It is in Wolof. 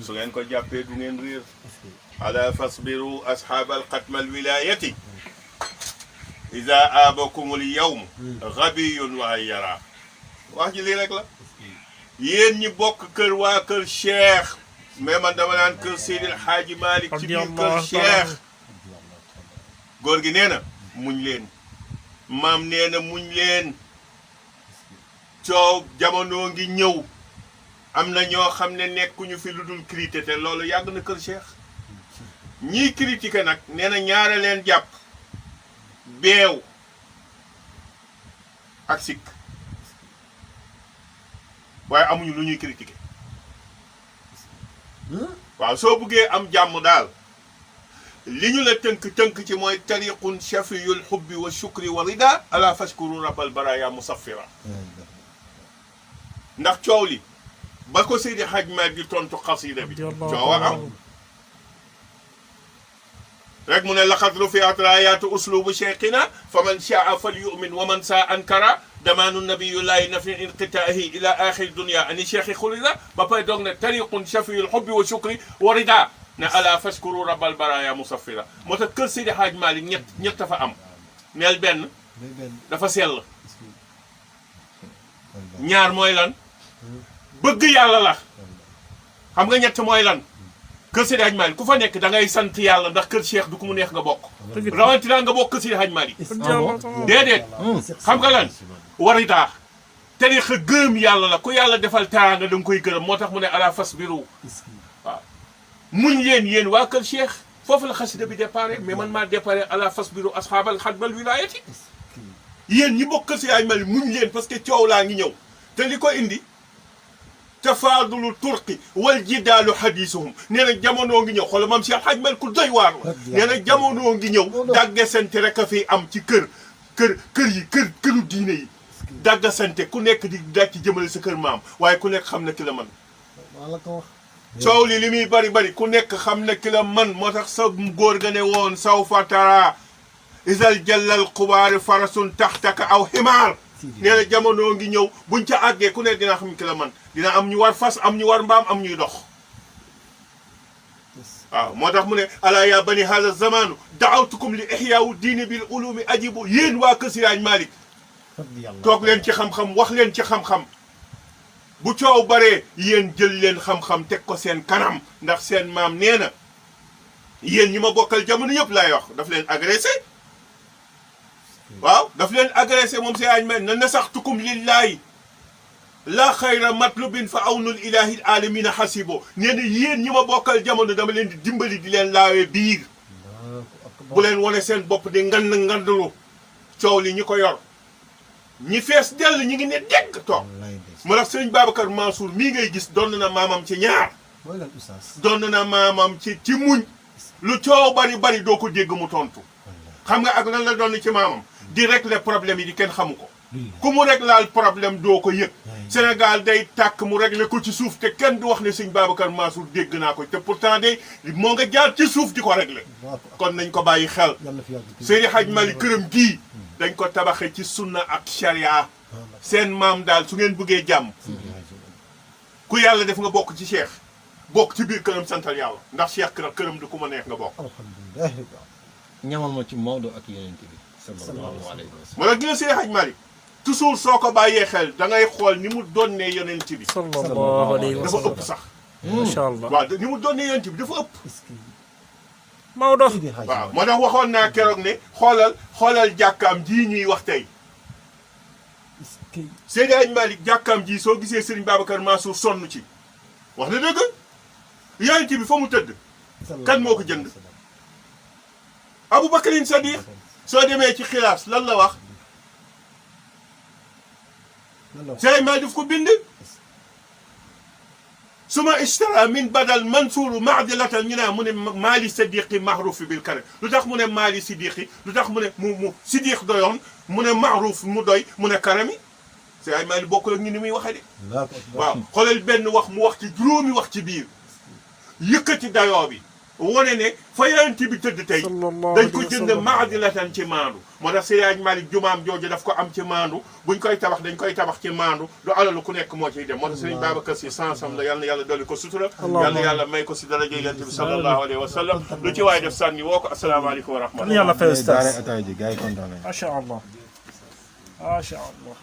su ngeen ko jàppee du ngeen réer ala fasbiru ashab alxatm alwilayati ida aabakum alyawm gabiyun wa yara wax ji lii rek la yéen ñi bokk kër waa kër Cheikh mais man dama naan kër Seydil Hadji Malick ci biir kër Cheikh góor gi nee na muñ leen maam nee na muñ leen coow jamono ngi ñëw am na ñoo xam ne nekkuñu fi lu dul critiquer te loolu yàgg na kër Cheikh ñiy critiquer nag nee na ñaare leen jàpp beew ak sikk waaye amuñu lu ñuy critiquer waaw soo buggee am jàmm daal li ñu la tënk ci mooy tariqun shafiyul hubbi wa shukri wa rida ala fashkuru rabbal baraya musaffira ndax coow li ba ko Seydi Hadj Malick di tontu xasida bi coow a am rek mu ne laqad rufi'at raayaatu uslubu cheikhina fa man shaa fal yu'min wa man saa ankara damaanu nabiyullahi nafi inqitaahi ila axiri dunia ani cheikhi xulida ba pare doog ne tariqun shafiyul hubbi wa shukri wa rida ne ala fashkuru rabbal baraya musaffira moo tax kër Seydi Hadj Malick ñett dafa am neel benn dafa sell ñaar mooy lan bëgg yàlla la xam nga ñett mooy lan kër Seydi Hadj Malick ku fa nekk da ngay sant yàlla ndax kër Cheikh du ko mu neex nga bokk rawatina nga bokk kër Seydi Hadj Malick déedéet xam nga lan waridaa tariixa gërëm yàlla la ku yàlla defal teraanga da nga koy gërëm moo tax mu ne ala fasbiru waaw muñ yéen waa kër Cheikh foofu la xasida bi déparé mais man maa déparé ala fasbiru ashaabal xadmal wilayati yéen ñi bokk kër Seydi Hadj Malick muñ leen parce que coow laa ngi ñëw te li ko indi tafaadulu turqi wal jidaalu xadiisuhum nee na jamono ngi ñëw xoolal maam Cheikh Hadj Malick ku doy waar la nee na jamono ngi ñëw dàggasante rek a fi am ci këru diine yi dàggasante ku nekk di daj ci jëmale sa kër maam waaye ku nekk xam na ki la man coow li muy bari ku nekk xam na ki la man moo tax sa góor ga ne woon sawfa tara isal jallal xubaari farasun taxtaka aw ximaar nee na jamono ngi ñëw buñ ca àggee ku nekk dina xam ki la man dina am ñu war fas am ñu war mbaam am ñuy dox waaw moo tax mu ne ala ya bani hada zamanu daawtukum li ihyaawu diini bil ulumi ajibu yéen waa kër Seydi Hadj Malick toog leen ci xam-xam wax leen ci xam-xam bu coow baree yéen jël leen xam-xam teg ko seen kanam ndax seen maam nee na yéen ñi ma bokkal jamono yëpp laay wax daf leen agressé waaw daf leen agressé moom Seydi Hadj Malick na nasaxtukum lillahi la xayra matlubin fa awnul ilahi alamina xasibo nee na yéen ñi ma bokkal jamono dama leen di dimbali di leen laawee biir bu leen wane seen bopp di ngandlu coow li ñi ko yor ñi fees dell ñi ngi ne dégg toog moo tax sëñ Babacar Mansour mii ngay gis doon na maamam ci ñaar doon na maamam ci muñ lu coow bari doo ko dégg mu tontu xam nga ak lan la doon ci maamam di régler problème yi di kenn xamu ko ku mu rek laal problème doo ko yëg Sénégal day tàkk mu régler ko ci suuf te kenn du wax ne sëñ Babacar Mansour dégg naa ko te pourtant day moo nga jaar ci suuf di ko régler kon nañ ko bàyyi xel Seydi Hadj Malick këram gii dañ ko tabaxe ci sunna ak sharia seen maam daal su ngeen bëggee jàmm ku yàlla def nga bokk ci Cheikh bokk ci biir këram santal yàlla ndax Cheikh këram du ku ma neex nga bokk ñamal ma ci Maodo ak Yonent bi sallallahu alayhi wa sallam moo tax gis nga Seydi Hadj Malick toujours soo ko bàyyee xel da ngay xool ni mu donnee Yonent bi sallallahu alayhi wa sallam dafa ëpp sax macha allah waaw ni mu donnee Yonent bi dafa ëpp Maodo waaw moo tax waxoon naa keroog ne xoolal jàkkaam jii ñuy wax tey Seydi Hadj Malick jàkkaam ji soo gisee Serigne Babacar Mansour sonn ci wax na dëgg Yonent bi fa mu tëdd kan moo ko jënd Aboubacarin Sadiq soo demee ci xilaas lan la wax Seydi Malick daf ko bind suma ishtara min badal Mansour maadilatan ñu ne mu ne Maali Sadiqi mahrufi bil karim lu tax mu ne Maali Sadiqi lu tax mu ne mu Sidiq doyoon mu ne mahruf mu doy mu ne karami Seydi Malick bokkul ak ñu ni muy waxee de waaw xoolal benn wax mu wax ci juróomi wax ci biir yëkkati dayoo bi wone ne fa yonent bi tëdd tey sallallahu dañ ko alayhi wa jënd sallam. maadilatan ci maandu moo tax Seydi Hadji Malick jumaam jooju daf ko am ci maandu buñ koy tabax dañ koy tabax ci maandu du alalu ku nekk moo ciy dem moo tax Serigne Babacar Sy sansam la yal na yàlla dolli ko sutura yal na yàlla may ko si daraja yonent bi sallallahu alayhi wa sallam lu ci waay def sànni woo ko asalaamaaleykum wa rahmatullah yàlla fay daara ustaas ataaya ji gars yi kontaan nañ. macha allah macha allah